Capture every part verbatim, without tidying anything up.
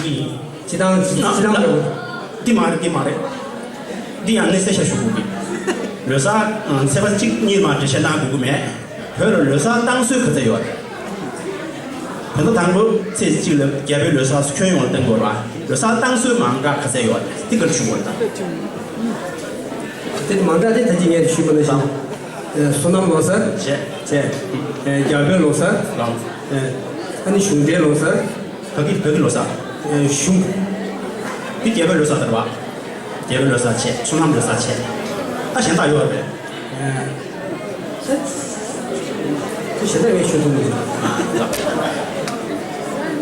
སྤྱི་བཏང་སྤྱི་བཏང་འདྲ་བོ། འདི་མ་རེད། འདི་མ་རེད། འདི་ཡང་གནས་ཚད་ཤ་ཞུ་དགོས་ཀྱི། ལོ་གསར་ཚེས་པ་གཅིག་གཉིས་མ་འགྲེལ་བཤད་གནང་དགོས་ཀྱི་མེད། བོད་ལ་ལོ་གསར་བཏང་སྲོལ་ག་ཚད་ཡོད་རེད། བོད་ཟླ་དང་པོ་ཚེས་གཅིག་ལ་རྒྱ་བོད་ལོ་གསར་ཁྱོན་ཡོངས་ལ་བཏང་དགོས་རེད་བ། ལོ་གསར་བཏང་སྲོལ་མང་དག་ག་ཚད་ཡོད་རེད། འདི་ག་རེ་ཞུ་དགོས་རེད་ད། དེ་མང་དག་དེ་ད་ཅི་ངས་ཞུས་པ་ནང་བཞིན། ཨེ། སོ་ནམ་ལོ་གསར། བྱས། བྱས། ཨེ། རྒྱ་བོད་ལོ་གསར། ལགས། ཨེ། ཨ་ནི་གཞུང་འབྲེལ་ལོ་གསར། བོད་ཀྱི་བོད་ཀྱི་ལོ་གསར། ཨེ། གཞུང་། འདི་རྒྱ་བོད་ལོ་གསར་ལྟར་བ། རྒྱ་བོད་ལོ་གསར་བྱས། སོ་ནམ་ལོ་གསར་བྱས། ཨ། གཞན་དག་ཡོད་རེད། ཨེ། དེ་གཞན་དག་ངས་ཞུ་ཐུབ་མི་འདུག།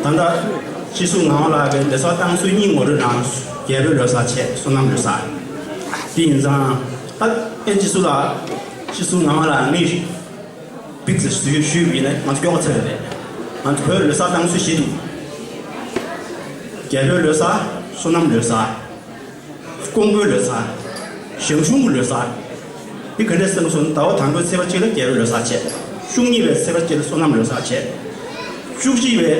ད་ལྟ་སྤྱི་ཟུར་ངག་དབང་ལགས་ཀྱིས་ལོ་གསར་བཏང་སྲོལ་གཉིས་ངོ་སྤྲོད་གནང་། རྒྱ་བོད་ལོ་གསར་བྱས། སོ་ནམ་ལོ་གསར། དེ་ཡིན་ཙང་། ད་ཨེ། སྤྱི་ཟུར་ལགས། སྤྱི་ཟུར་ངག་དབང་ལགས། ངས་ཕིག་ཙི་ཞུས་ཞུས་པ་ཡིན་ན་ང་ཚོ་མགྱོགས་པ་ཚར་རེད། ང་ཚོ་བོད་ལོ་གསར་བཏང་སྲོལ་བཞི་འདུག། རྒྱ་བོད་ལོ་གསར། སོ་ནམ་ལོ་གསར། ཀོང་པོའི་ལོ་གསར། ཞང་ཞུང་གི་ལོ་གསར། འདི་ག་འདྲས་སེམས་སོང་། ཟླ་བ་དང་པོའི་ཚེས་པ་གཅིག་ལ་རྒྱ་བོད་ལོ་གསར་བྱས། བཅུ་གཉིས་པའི་ཚེས་པ་གཅིག་ལ་སོ་ནམ་ལོ་གསར་བྱས། བཅུ་གཅིག་པའི་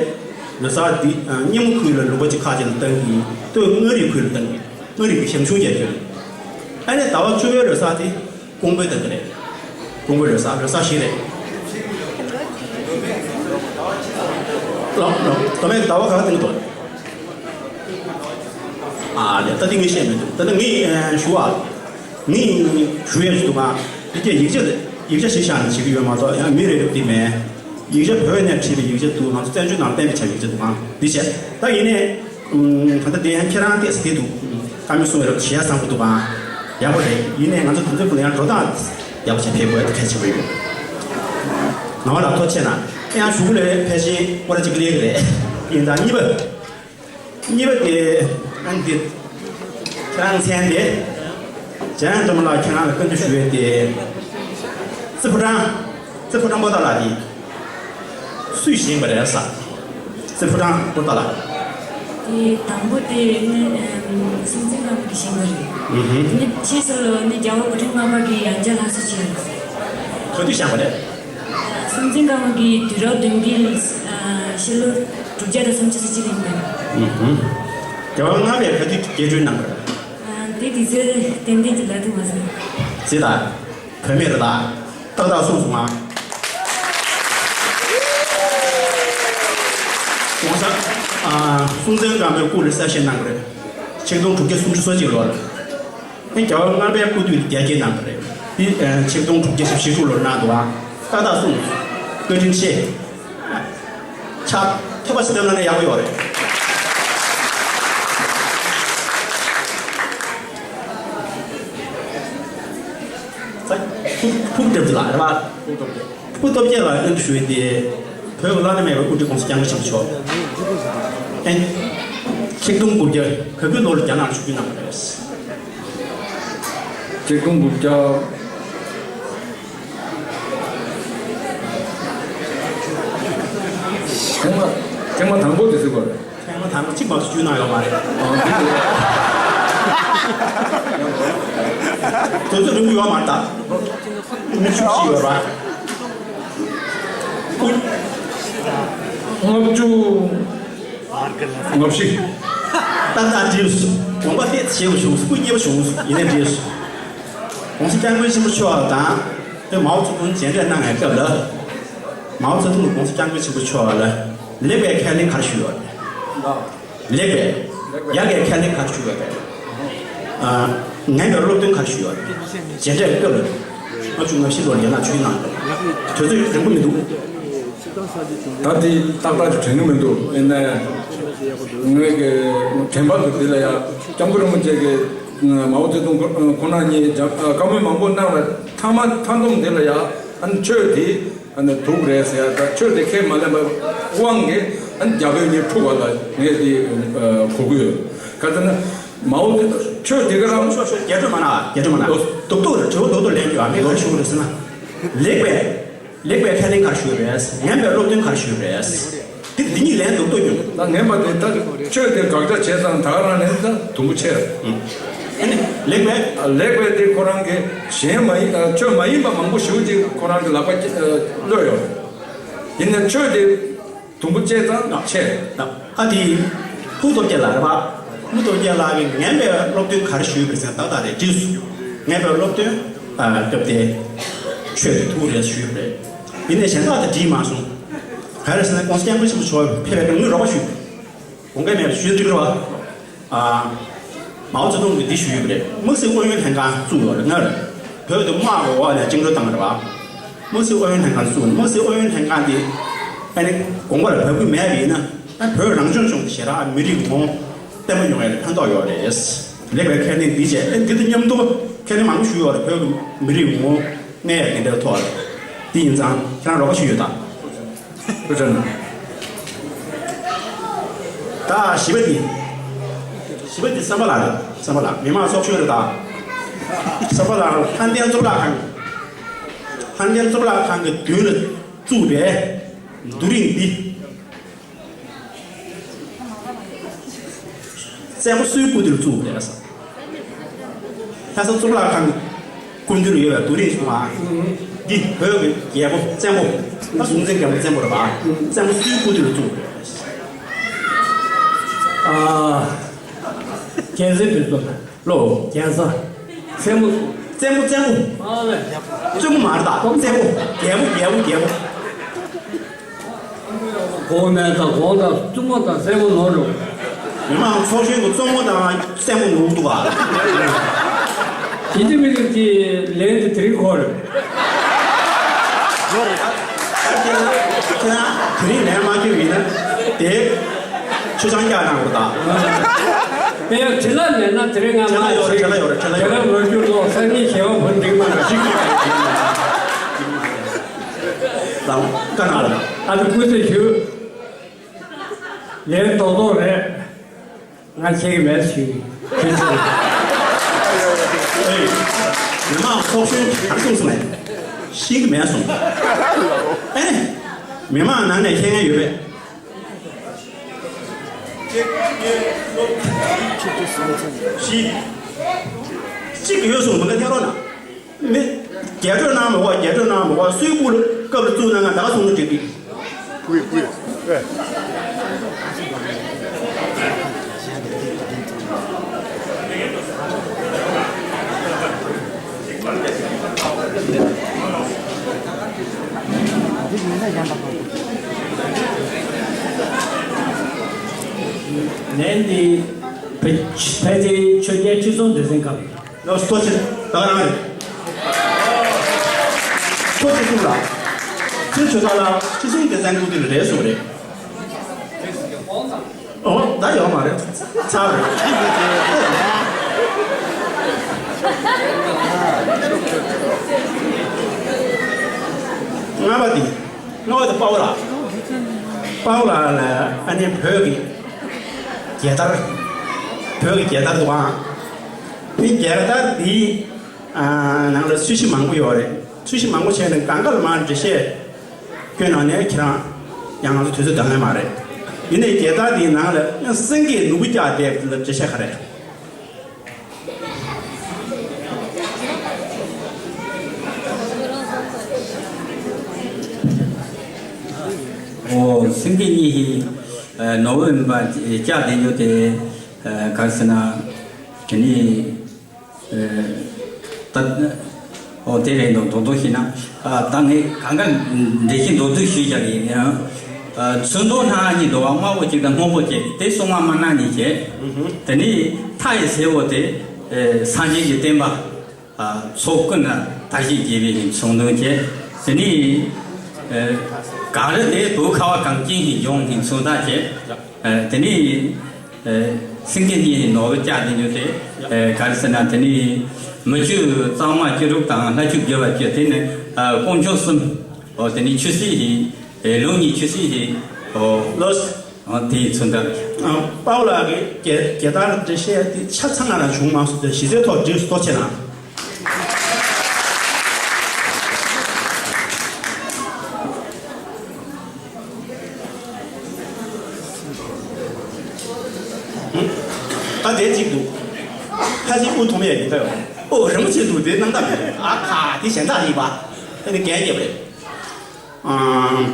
ལོ་གསར་འདི། ཨ། སྙེ་མོ་ཁུལ་ལ་ལུང་པ་གཅིག་ཁག་ཅིག་ལ་བཏང་གི། སྟོད་མངའ་རིས་ཁུལ་ལ་བཏང་གི། མངའ་རིས་ཀྱི་ཞང་ཞུང་རྒྱལ་ཁྱོན། ཨ་ནི་ཟླ་བ་བཅུ་པའི་ལོ་གསར་དེ་ཀོང་པོའི་བཏང་གི་རེད། ཀོང་པོའི་ལོ་གསར། ལོ་གསར་བཞི་རེད། ལགས། ལགས། མདོ་སྨད་ཟླ་བ་ག་བཏང་གི་འདུག། ཨ་ལས། ད་འདི་ངས་བཤད་མི་འདུག། ད་ནི་ངས། ཨ། ཞུ་བ། ངས་ཞུ་ཡས་ཞིག་འདུག་ག། འདི་སྐད་ཡིག་ཆ། ཡིག་ཆ་གཞི་བཞག་ནས་བྱེད་ཀྱི་ཡོད་མ་གཏོགས། ཡང་མི་རེ་རེ་འདི་མེད། ཡིག་ཆ་བོད་ནས་བྲིས་པའི་ཡིག་ཆ་འདུག། ང་ཚོ་བཙན་བྱོལ་ནང་བསྟན་པའི་ཆ་ཡིག་ཆ་འདུག་ག། འདི་བྱས། ད་ཡིན་ནའི། ཨུམ། ད་ལྟ་དེ་ཡང་ཁྱེད་རང་ཏོག་ཙམ་དེ་འདུག། བཀའ་མོལ་གསུང་བའི་རབ་བྱེད་ཡ་བཟང་པོ་འདུག་ག། ཡག་པོ་རེད། ཡིན་ནའི་ང་ཚོ་དེ་ཚོའི་སྐོར་ལ་ཡང་འགྲོ་སྟངས་ཡག་པོ་བྱས་ཕེབས་དགོས་ཡ་དེ་གལ་ཆེན་པོ་ཡོད། ངག་དབང་ལགས་ཐུགས་རྗེ་ཆེ་གནང་། ཡང་གཞུག་གུ་ལ་ཕལ་ཆེར་སྐོར་ར་གཅིག་སླེབས་ཀྱི་རེད། ཡིན་ད་གཉིས་པ། གཉིས་པ་དེ། ཨ་ནི་དེ། ཁྱེད་རང་མཚན་དེ། འཇམ་དབྱངས་སྒྲོལ་མ་ལགས་ཁྱེད་རང་ལ་བཀའ་འདྲི་ཞུ་ཡས་དེ། རྩེ་ཕོ་བྲང་། རྩེ་ཕོ་བྲང་པོ་ཏཱ་ལ་དེ། སུས་བཞེངས་པ་རེད་ཟེར། རྩེ་ཕོ་བྲང་པོ་ཏཱ་ལ། དེ་དང་པོ་དེ་ནི། ཨམ། སྲོང་བཙན་སྒམ་པོ་གིས་བཞེངས་པ་རེད། ཨུ་ཧུམ། དེ་ནི་རྗེས་སུ་ནི་རྒྱལ་བ་སྐུ་ཕྲེང་ལྔ་པ་གིས་ཡང་བསྐྱར་སླར་གསོ་བྱས་པ་རེད། ག་དུས་བཞེངས་པ་རེད། སྲོང་བཙན་སྒམ་པོ་གིས་དུས་རབས་བདུན་པའི། ཨ། ཕྱི་ལོ་དྲུག་བརྒྱ་དང་སུམ་ཅུ་སོ་གཅིག་ལ་ཡིན་པ་རེད། ཨུ་ཧུམ། རྒྱལ་བ་ལྔ་པས་ག་དུས་རྒྱས་སྤྲོས་གནང་བ་རེད། ཨ། དེ་དུས་ཚོད་ཏན་ཏན་གྱི་ལབ་ཐུབ་མ་སོང་། ཟེར་ད། བུད་མེད་རེད་ད། ཏག་ཏག་གསུངས་སོང་ང་། ༸གོང་ས། ཨ། སྲོང་བཙན་སྒམ་པོའི་སྐུ་ལ་གསལ་བཤད་གནང་གི་རེད། ཆིག་སྟོང་དྲུག་བརྒྱ་སུམ་ཅུ་སོ་གཅིག་ལོར། ཨེ། རྒྱལ་བ་ལྔ་པའི་སྐུ་དུས་དེ་རྒྱ་སྐྱེད་གནང་གི་རེད། འདི། ཨ། ཆིག་སྟོང་དྲུག་བརྒྱ་བཞི་བཅུ་ཞེ་དྲུག་ལོར་གནང་འདུག་ཨ། ཏག་ཏག་གསུངས། བཀའ་དྲིན་ཆེ། ཕྱག་ཐོད་པ་ཞིག་བཏབ་གནང་ན་ཡག་པོ་ཡོད་རེད། ཕུག་ཕུག་སྟོབས་རྒྱས་ལགས་རེད་པ། ཕུག་སྟོབས་རྒྱས། ཕུག་སྟོབས་རྒྱས་ལགས་སྙན་ཞུ་ཡས་དེ། བོད་ཀྱི་བླ་ན་མེད་པའི་དབུ་ཁྲིད་༸གོང་ས་༸སྐྱབས་མགོན་ཆེན་པོ་མཆོག། ཨེ། ཆིག་སྟོང་དགུ་བརྒྱ་ག་དགུའི་ལོ་ལ་རྒྱ་ནག་ལ་ཆིབས་བསྒྱུར་གནང་བ་རེད། ཆིག་སྟོང་དགུ་བརྒྱ། ཐེངས་མ་ཐེངས་མ་དང་པོ་དེ་ཟེར་བ་རེད། ཐེངས་མ་དང་པོ་གཅིག་མ་གཏོགས་བསྒྱུར་གནང་ཡོད་མ་རེད། དུས་ཚོད་རིང་པོ་ཡོད་མ་རེད་ད། མི་བཅུ་བཞི་ཡོད་རེད། ལྔ་བཅུ། ལྔ་བཞི། ཏག་ཏག་འགྲིག་སོང་། དགོངས་པ་ཏོག་ཙམ་ཆེ་བོ་བྱུང་སོང་། སྐུ་མཉེལ་བོ་བྱུང་སོང་། ཡིན་ནའི་འགྲིག་སོང་། ༸གོང་ས་༸སྐྱབས་མགོན་ཆེན་པོ་མཆོག་དང་། ཨེ། མའོ་ཙེ་ཏུང་མཇལ་འཕྲད་གནང་བའི་སྐབས་ལ། མའོ་ཙེ་ཏུང་གིས་༸གོང་ས་༸སྐྱབས་མགོན་ཆེན་པོ་མཆོག་ལ་ལེགས་པའི་ཁས་ལེན་ག་རེ་ཞུས་ཡོད་རེད། ལེགས་པའི། ཡག་གི་ཁས་ལེན་ག་རེ་ཞུས་ཡོད་རེད། ཨ། ངན་པའི་སློབ་སྟོན་ག་རེ་ཞུས་ཡོད་རེད། མཇལ་འཕྲད་སྐབས་ལ། ལྔ་བཅུ་ང་བཞི་ལོར་ཡན་ལག་བཅུ་གནང་ཡོད། དུས་ཚོད་རིང་པོ་མི་འདུག། ད་དེ་ཏག་ཏག་ཅིག་དྲན་གྱི་མི་འདུག། ཡིན་ནའི་ངའི་གི་དྲན་པ་འདུག། དེ་ལ་ཡ་༸སྐྱབས་མགོན་རིན་པོ་ཆེ་གིས་མའོ་ཙེ་ཏུང་ཁོ་ཁོང་རྣམ་གཉིས་རྒྱ་བཀའ་མོལ་མང་པོ་གནང་བའི་མཐའ་མ་མཐའ་སྡོམ་དེ་ལ་ཡ། ཨ་ནི་ཆོས་དེ། ཨ་ནི་དུག་རེད་ཟེར་ཡ། ད་ཆོས་དེ་ཁས་མ་ལེན་པའི་དབང་གིས། ཨ་ནི་རྒྱ་བོད་གཉིས་འཁྲུག་པ་ལ་ངས་དེ་གོ་གི་ཡོད། ག་ཚོད་ན། མའོ་ཙེ་ཏུང་ཆོས་དེ་ག་རང་། ཤོག་ཤོག་རྒྱ་སྒྲོལ་མ་ན། རྒྱ་སྒྲོལ་མ་ན། ལོ། རྡོག་རྡོག་རེད། དྲི་བ་རྡོག་རྡོག་ལན་རྒྱོབ་ཨ། ངས་ག་རེ་ཞུ་གི་རེད་ཟེར་ན། ལེགས་པའི། ལེགས་པའི་ཁས་ལེན་ག་རེ་ཞུ་གི་རེད། ངན་པའི་སློབ་སྟོན་ག་རེ་ཞུ་གི་རེད། འདི་འདི་གཉིས་ལན་རྡོག་རྡོག་ཡོད། ད་ངན་པ་དེ་ད་ཆོས་དེ་དགག་བྱ་བྱས་ཙང་ད་ག་རང་ལན་ད་དུམ་བུ་ཆེ། ཨ་ནི་ལེགས་པའི། ལེགས་པའི་དེ་ཁོ་རང་གི་གཞན་མ་ཡིན། ཆོས་མ་ཡིན་པ་མང་པོ་ཞེ་པོ་ཅིག་ཁོ་རང་གི་ལག་པ་གློད་ཡོད། ཡིན་ནའི་ཆོས་དེ་དུམ་བུ་བཅད་ཙང་ཆེ། ཨ་དེ་ ཐུགས་སྟོབས་རྒྱལ་ལགས་རེད་པ། ཐུགས་སྟོབས་རྒྱལ་ལགས་ཀྱིས་ངན་པའི་སློབ་སྟོན་ག་རེ་ཞུས་པ་རེད་ཟེར་ན། ཏག་ཏག་རེད། རྗེས་སུ་ངན་པའི་སློབ་སྟོན་ཨ་སྐབས་དེ་ཆོས་དེ་ཐུགས་རེད་ཞུས་པ་རེད། ཡིན་ནའི་གཞན་དག་དེ་འགྲིག་མ་སོང་། ག་རེ་ཟེར་ན། ༸གོང་ས་༸སྐྱབས་མགོན་ཆེན་པོ་མཆོག་ཕེབས་པའི་སྐབས་ངས་རོགས་པ་ཞུས། དགོངས་འགལ་མེད་པ་ཞུས་འགྲིག་རེད་པ། ཨ། མའོ་ཙེ་ཏུང་གིས་འདི་ཞུས་ཡོད་པ་རེད། དམག་སྲིད་ཨུ་ཡོན་ལྷན་ཁང་བཙུགས་ཡོད་རེད། སྔར་བོད་དུ་དམག་གི་འོག་ནས་བཅིངས་འགྲོལ་བཏང་རེད་པ། དམག་སྲིད་ཨུ་ཡོན་ལྷན་ཁང་བཙུགས་ནས། དམག་སྲིད་ཨུ་ཡོན་ལྷན་ཁང་འདི་ཨ་ནི་དགོངས་པ་ལ་བབས་ཀྱི་མེད་པ་ཡིན་ན། ཨ། བོད་རང་སྐྱོང་ལྗོངས་དེ་ཞེ་དྲག་མི་རིགས་ངོ་བོ་བརྟན་པོ་ཡོང་ཡ་ལ་ཕན་ཐོགས་ཡོད་རེད། ལེགས་པའི་ཁས་ལེན་འདི་བྱས། ཨ། འདི་དང་མཉམ་དུ་ཁས་ལེན་མང་པོ་ཞུས་ཡོད་རེད། བོད་ཀྱི་མི་རིགས་ངོ་བོ་གནས་ཡ་དེ་འདྲའི་ཐོག་ལ། འདི་ཡིན་ཙང་ཁྱེད་རང་རོགས་པ་ཞུས་ཡོད་ད། ཨུ་ཀྲ་ན། ད་བཞི་པ་འདི། བཞི་པ་འདི་སེམས་པ་ལགས་རེད། སེམས་པ་ལགས། མི་དམངས་ཚོགས་གཞོན་རེད་ད། སེམས་པ་ལགས་ལྷ་ལྡན་གཙུག་ལག་ཁང་། ལྷ་ལྡན་གཙུག་ལག་ཁང་གི་མདུན་ལ་བཙུགས་པའི་རྡོ་རིང་འདི། བཙན་པོ་སུའི་སྐུ་མདུན་ལ་བཙུགས་པ་རེད་ཟེར། ལྷ་ས་གཙུག་ལག་ཁང་གི་སྐུ་མདུན་ལ་ཡོད་པའི་རྡོ་རིང་བྱུང་བ། འདི་བོད་ཀྱི་རྒྱལ་པོ་བཙན་པོ། ད་སྲོང་བཙན་སྒམ་པོ་བཙན་པོ་རེད་པ། བཙན་པོ་སུའི་སྐུ་མདུན་ལ་བཙུགས་པ་རེད། ཨ། རྒྱལ་མཚན་དུས་སུ་ལོ། རྒྱལ་ས། བཙན་པོ། བཙན་པོ་བཙན་པོ། ཨ་ལེ། བཙུན་མོ་མ་རེད་ད། བཙན་པོ། རྒྱལ་པོ་རྒྱལ་པོ་རྒྱལ་པོ། གོང་མའི་དང་གོང་དང་བཙུན་མོ་དང་སྲས་མོ་ནོར་རུ། མི་དམངས་ཚོགས་གཞོན་གྱི་བཙུན་མོ་དང་སྲས་མོ་ནོར་འདུག་ག། དེ་འདྲ་མི་རིགས་ཀྱི་ལན་དེ་དེ་རིང་གོ་རེད། ཡོད་རེད། ཁྱེད་རང་དེ་རིང་ལན་མ་སྐྱོན་ཡིན་ན་དེ་ཆུ་ཆང་རྒྱག་གནང་རོགས་དང་། དེ་ཡང་བྲེལ་བ་མེད་ན་དེ་རིང་ང་མ་བྲེལ་བ་ཡོད་རེད། བྲེལ་བ་ཡོད་རེད། བྲེལ་བ་ཡོད་རེད། དེ་རིང་ལོ་རྒྱུས་ལོ་སང་ཉིན་ཞེ་བ་བོ་འགྲིག་མ་རེད། ལགས་བཀའ་གནང་རོགས། ཨ་ཏི་སྐུ་ཚེ་ཞུ། ལན་རྡོག་རྡོག་རེད། ང་ཤེས་ཀྱི་མེད་ཞུ། ཁྱེད་ཚོས། ཨེ། མི་དམངས་ཚོགས་གཞོན་ག་རེ་གསུངས་སོང་ངས། ཤེས་ཀྱི་མེད་གསུངས། ཨེ་ནས། མི་དམངས་ནང་ནས་ཤེས་མཁན་ཡོད་པས། བཞི། གཅིག་ཡོད་གསུངས། མི་འགའ་ཐལ་རོགས་གནང་། མི། རྒྱས་སྤྲོས་གནང་མི་དགོས། རྒྱས་སྤྲོས་གནང་མི་དགོས། སུའི་སྐུ་ལ་སྐབས་ལ་བཙུགས་གནང་ང་ད་ག་སོང་ན་འགྲིག་གི། ཀུའི་ཀུའི་ཀུའི། ལན་འདི་བོད་བོད་རྩིས་ཆོས་རྒྱལ་ཁྲི་སྲོང་ལྡེ་བཙན་སྐབས། ལོ་སྟོ་ཆེ་ད་ག་རང་རེད། སྟོ་ཆེ་གསུངས་ལ། ཚུལ་ཆོས་ཐར་ལ་ཁྲི་སྲོང་ལྡེ་བཙན་སྐུ་དུས་རེད་གསུངས་རེད། ཨོ་ད་ཡོད་མ་རེད། ཚར་རེད། ལྔ་པ་འདི། ལྔ་པ་དེ་དཔའ་བོ་ལགས། དཔའ་བོ་ལགས་ལ་ཨ་ནི་བོད་ཀྱི་རྒྱལ་དར། བོད་ཀྱི་རྒྱལ་དར་འདུག་ཨང་། དེ་རྒྱལ་དར་འདི། ཨ། ནང་ལ་ཚོས་གཞི་མང་པོ་ཡོད་རེད། ཚོས་གཞི་མང་པོ་བྱས་ནས་གང་ག་ལ་མར་འགྲེལ་བཤད་སྐྱོན་གནང་ནས་ཁྱེད་རང་ཡང་ང་ཚོ་དུས་ཚོད་འདང་ངེས་མ་རེད། ཡིན་ནའི་རྒྱལ་དར་འདིའི་ནང་ལ་ཡང་སེང་གེས་ནོར་བུ་བཀྱགས་བསྡད་པ་འདི་ལ་འགྲེལ་བཤད་ག་རེ། ཨོ། སེང་གེ་གཉིས་ཀྱིས་ནོར་བུ་ཡིན་པ་བཀྱགས་བསྡད་རྒྱུ་དེ་ག་རེ་ཟེར་ན། དེ་ནི། ད། ཨོ་དེ་རེད་འདུག་རྡོག་རྡོག་ཞིག་ན། ཨ། ད་ངས་གང་ག་འགྲེལ་བཤད་མདོར་བསྡུས་ཞུས་བཞག་གི་ཡིན། ཨ། ཚོན་མདོག་སྣ་ཁ་གཉིས་འདུག་བ། དམར་པོ་གཅིག་དང་སྔོན་པོ་གཅིག་དེ་སྲུང་མ་དམར་ནག་གཉིས་བྱས། དེ་ནས་མཐའ་ཡི་སེར་པོ་དེ། ཨ། སངས་རྒྱས་ཀྱི་བསྟན་པ། ཨ། ཚོགས་ཀུན་ལ་དར་ཞིང་རྒྱས་པའི་ཚོན་མདོག་བྱས། དེ་ནས། ཨ། གངས་རི་དེ་དུག་ཁ་བ་གངས་ཅན་ཞིག་འབྱུང་ཞིང་མཚོན་རྟགས་བྱས། ཨ། དེ་ནས། ཨ། སེང་གེ་གཉིས་ནོར་བུ་བཀྱགས་ཏེ་འཇུག་སྟེ། ཨ། ག་རེ་ཟེར་ན། དེ་ནི་མི་ཆོས་གཙང་མ་བཅུ་དྲུག་དང་ལྷ་ཆོས་དགེ་བ་བཅུ། དེ་ནི། ཨ། དཀོན་མཆོག་གསུམ། ཨོ། དེ་ནི་ཆོས་སྲིད་ཀྱི། ཨ། ལུགས་གཉིས་ཆོས་སྲིད་ཀྱི། ཨོ། ལོས། ཨོ། དེའི་མཚོན་རྟགས། ཨ། དཔའ་བོ་ལགས་ཀྱིས་རྒྱལ་རྒྱལ་དར་འགྲེལ་བཤད་དེ་ཆ་ཚང་ང་རང་བྱུང་མ་སོང་སྟེ། གཞི་རྩའི་ཐོག་འགྲིག་སོང་། ཐུགས་རྗེ་གནང་། ད་དེ་གཅིག་འདུག་ཕལ་ཆེར་དབུ་ཐོམ་ཡས་ཡིན་ད་ཡོད། ཨོ། རིན་པོ་ཆེ་འདུག་དེ་སྣང་དག་མེད་རེད། ཨ་ཁ། དེ་གཞན་དག་ཡིན་པ། ཨ་ནི་རྒྱན་རྒྱབ་རེད། ཨ།